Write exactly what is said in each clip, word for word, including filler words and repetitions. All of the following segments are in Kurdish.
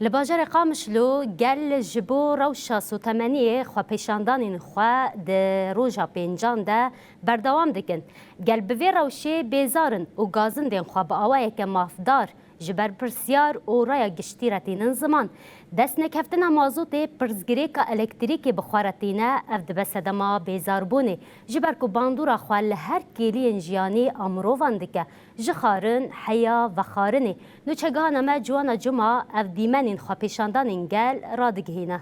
Li bajarê Qamişlo gel ji bo rewşa sotemeniyê xwepêşandanên xwe di roja pêncan de berdewam dikin. Gel bi vê rewşê bêzar in û gazindên xwe bi awayeke mafdar ji berpirsiyar û raya giştî re tînin ziman. Destnekeftina mazotê pirsgirêka elektrîkê bi xwe re tîne, ev dibe sedema bêzarbûnê. Ji ber ku bandora xwe li her kêliyên jiyanî a mirovan dike, ji xwarin heya vexwarinê. Nûçegihana me Ciwana Cuma ev dîmenên xwepêşandanên gel radigihîne.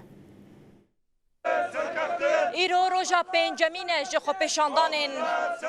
Îro roja pêncemîn e ji xwepêşandanên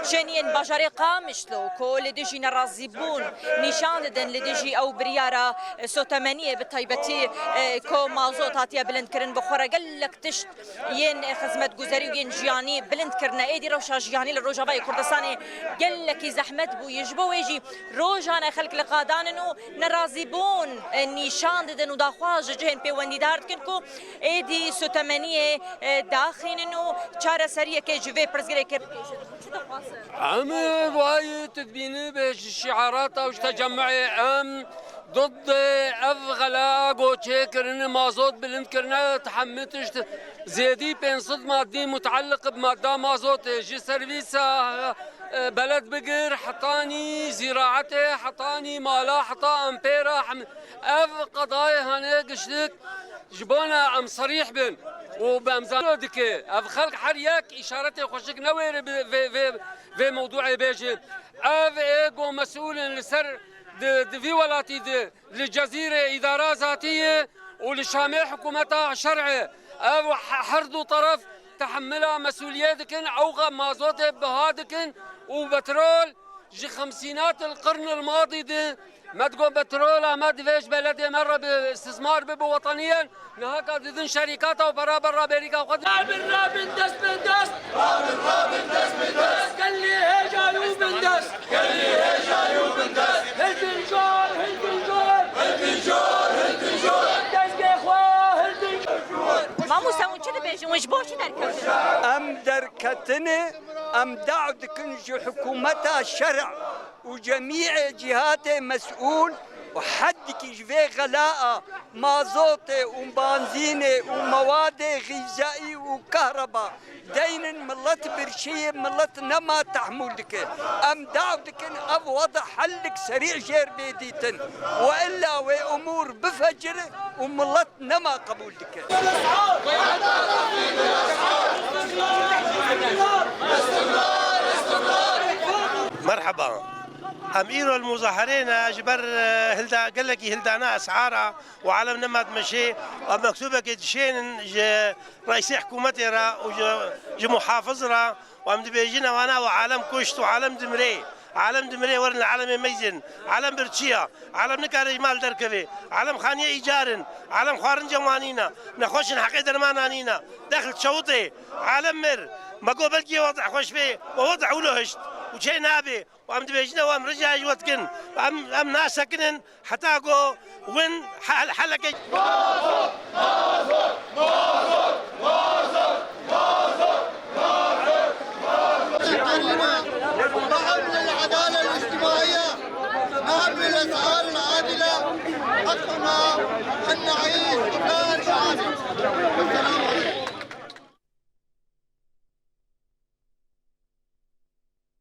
şêniyên bajarê Qamişlo ku li dijî nerazîbûn nîşan didin li dijî ew biryara sotemeniyê, bi taybetî, e, ku mazot hatiye bilindkirin, bi xwe re gelek tişt yên xizmetguzerî û yên jiyanî bilind kirine. Êdî rewşa jiyanî li Rojavayê Kurdistanê gelekî zehmet bûye. Ji bo wê jî rojan e xelk li qadan in û nerazîbûn, e, nîşan didin û daxwaz ji cihên pêwendîdar dikin ku êdî sotemeniyê, e, daxînin û çareseriyekê ji vê pirsgirêkê bigihîjin. Çi dixwazin? Em vayî tu dibînî bê ji şiarata û ji tecemmuê em ضد ev xela ku çêkirine, mazot bilind kirine, hemî tişt zêdî pênc sed madî muteliq bi madda mazotê ji servîsa, e, beled bigir, hetanî zîraetê, hetanî mala, heta empêra, hem ev qedayê hene giştik ji bona em serîh bin û bi em zan dike. Ev xelk her yek îşaretê xweşik newêre bi vê, vê, vê mewdûê bêje. Ev ê ku mesûl in li ser di, di vî welatî de li Cezîrê îdara zatî ye û li Şamê hikûmeta şer'ê. Ev he-, her du teref tehemmila mesûliyê dikin, ewqa mazotê biha dikin û petrol ji xemsînat el qirn el madî de me digot petrola me divê ji beledê me re bi istismar bibe weteniyen. Niha ka didin şerîkata û pera ber rabêrîka xwe didin. Rabin, rabin, dest bi dest. Rabin, rabin, dest bi dest. Gelî hêja yû bin dest. Gelî hêja yû bin dest. Hildin jor, hildin jor. Hildin jor, hildin jor. Destgê xwe hildin jor. Mamoste, hûn çi dibêjin? Hûn ji bo çi derketin? Em derketine, em daw dikin ji hikûmeta şer'a û cemîê cîhatê mesûl û heddikî ji vê xelaa mazotê û banzînê û mewadê xîzayî û kahreba deynin, milet birçiyê, milet nema tehmûl dike. Em daw dikin ev weda hellik serî jêr bê dîtin. Ve illa wê umûr bifecire û milet nema qebûl dike. Merheba. Em îro li muzaherê ne ji ber, e, hilda-, gelekî hildana esara û alem nema dimeşê. Em mektûbekê dişênin ji reîsê hikûmetê re û ji, ji muhafiz re û em dibêjin ewana û alem kuşt û alem dimrê. Alem dimrê, werin li alemê meyzin. Alem birçiya. Alem nikare ji mal derkeve. Alem xaniyê îcar in. Alem xwarin cewanîna. Nexweş in, heqê dermana nîna. Dexl çewitê. Alem mir. Me got belkî wezî xweş bê. We wezî ewlo hişt. Û çê nabê. Û em dibêjin ew em rica ji we dikin. Em, em nasekinin heta ku win hel-, heleke. نحن للعدالة الاجتماعية، نحن للأسعار العادلة، حقنا أن نعيش ببلد عادل.